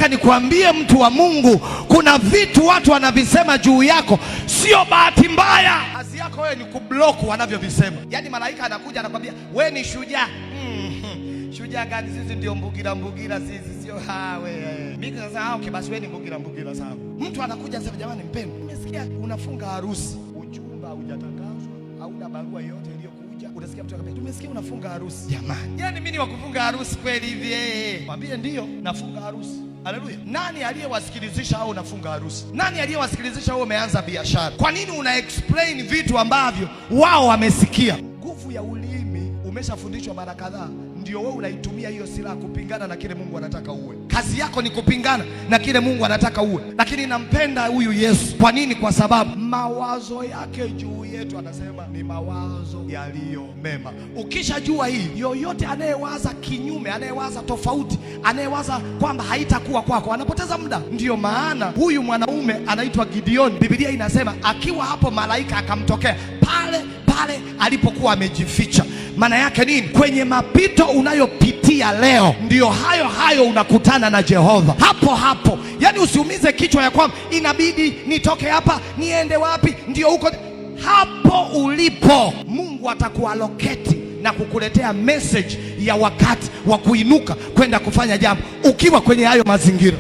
Nataka nikuambie mtu wa Mungu, kuna vitu watu wanavisema juu yako, sio bahati mbaya. Kazi yako wewe ni kublock wanavyovisema. Yaani malaika anakuja anakwambia wewe ni shujaa. Shujaa gani? Sisi ndio mbugira mbugira, sisi sio wewe. Mimi sasa, okay, basi wewe ni mbugira mbugira sawa. Mtu anakuja anasema, jamani mpendwa, nimesikia unafunga harusi. Uchumba hujatangazwa, hauna barua yoyote iliyokuja. Unasikia mtu anakuambia tumesikia unafunga harusi. Jamani, yaani mimi ni wa kufunga harusi kweli hivi eh? Mwambie ndio, nafunga harusi. Haleluya. Nani aliyewasikilizisha hao unafunga harusi? Nani aliyewasikilizisha wewe umeanza biashara? Kwa nini una explain vitu ambavyo wao wamesikia? Nguvu ya ulimi umeshafundishwa mara kadhaa, ndio wewe unaitumia hiyo silaha kupingana na kile Mungu anataka uwe. Kazi yako ni kupingana na kile Mungu anataka uwe. Lakini nampenda huyu Yesu. Kwa nini? Kwa sababu mawazo yake juu yetu anasema ni mawazo yaliyo mema. Ukishajua hii, yoyote anayewaza kinyume, anayewaza tofauti, anayewaza kwamba haitakuwa kwako, anapoteza muda. Ndiyo maana huyu mwanaume anaitwa Gideoni. Biblia inasema akiwa hapo malaika akamtokea pale pale alipokuwa amejificha. Maana yake nini? Kwenye mapito unayopitia leo, ndiyo hayo hayo unakutana na Jehova hapo hapo. Yaani usiumize kichwa ya kwamba inabidi nitoke hapa niende wapi, ndio huko. Hapo ulipo Mungu atakualoketi na kukuletea message ya wakati wa kuinuka kwenda kufanya jambo ukiwa kwenye hayo mazingira.